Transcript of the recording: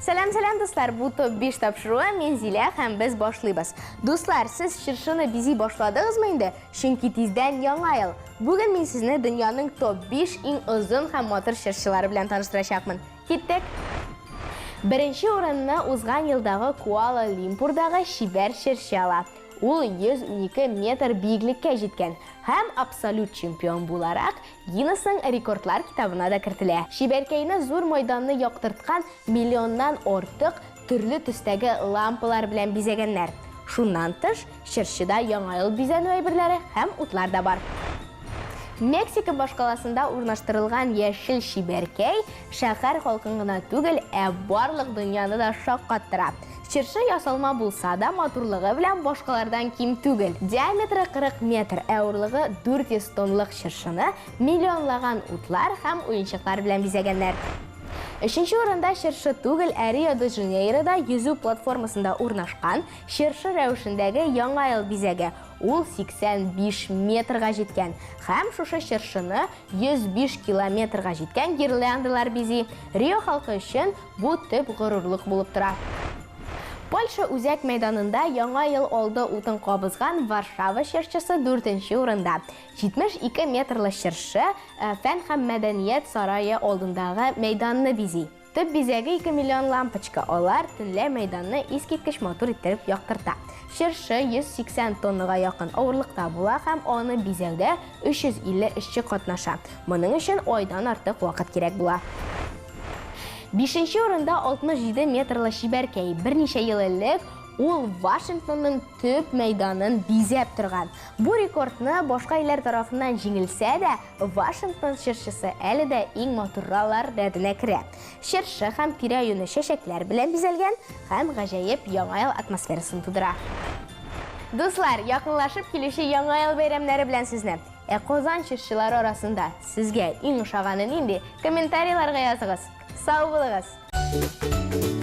Сәлам, сәлам, дуслар! Бу топ 5 тапшыруы, мин Зилә һәм без башлыйбыз. Дуслар, сез чыршыны бизи башладыгызмы инде? Чөнки тиздән яңа ел. Бүген мин сезне дөньяның топ 5 иң озын һәм матур чыршылары белән таныштырачакмын. Киттек! Беренче урынны узган елдагы Куала-Лимпурдагы чибәр чыршы ала. Ул 112 метр биеклеккә җиткән һәм абсолют чемпион буларак Гиннесның рекордлар китабына да кертелә. Чибәркәйне зур майданны яктырткан миллионнан артык төрле төстәге лампалар белән бизәгәннәр. Шуннан тыш, чыршыда Яңа ел бизәнү әйберләре һәм утлар да бар. Мексика башкаласында урнаштырылган яшел чибәркәй шәһәр халкын гына түгел, ә барлык дөньяны да шаккаттыра. Чыршы ясалма булса да, матурлыгы белән башкалардан ким түгел. Диаметры 40 метр, ә авырлыгы 400 тонлык чыршыны миллионлаган утлар һәм уенчыклар белән бизәгәннәр. Өченче урында чыршы түгел, ә Рио-де-Жанейрода йөзү платформасында урнашкан чыршы рәвешендәге Яңа ел бизәге. Ул 85 метрга җиткән һәм шушы чыршыны 105 километрга җиткән гирляндалар бизи. Рио халкы өчен бу төп горурлык булып тора. Польша үзәк мәйданында Яңа ел алды утын кабызган Варшава чыршысы дүртенче урында. 72 метрлы чыршы Фән һәм мәдәният сарае алдындагы мәйданны бизи. Төп бизәге 2 миллион лампочка, алар төнлә мәйданны искиткеч матур иттереп яктырта. Чыршы 180 тоннага якын авырлыкта була һәм аны бизәүдә 350 эшче катнаша. Моның өчен айдан артык вакыт кирәк була. Бишенче урында 67 метрлы чибәркәй. Берничә ел элек ул Вашингтонның төп мәйданын бизәп торган. Бу рекордны башка илләр тарафыннан җиңелсә дә, Вашингтон чыршысы әле дә иң матурралар рәтенә керә. Чыршы һәм тирә-юне чәчәкләр белән бизәлгән һәм гаҗәеп Яңа ел атмосферасын тудыра. Дуслар, якынлашып килүче Яңа ел бәйрәмнәре белән сезне! Ә Казан чыршылары арасында сезгә иң ошаганы нинди? Комментарийларга языгыз. Сау булыгыз!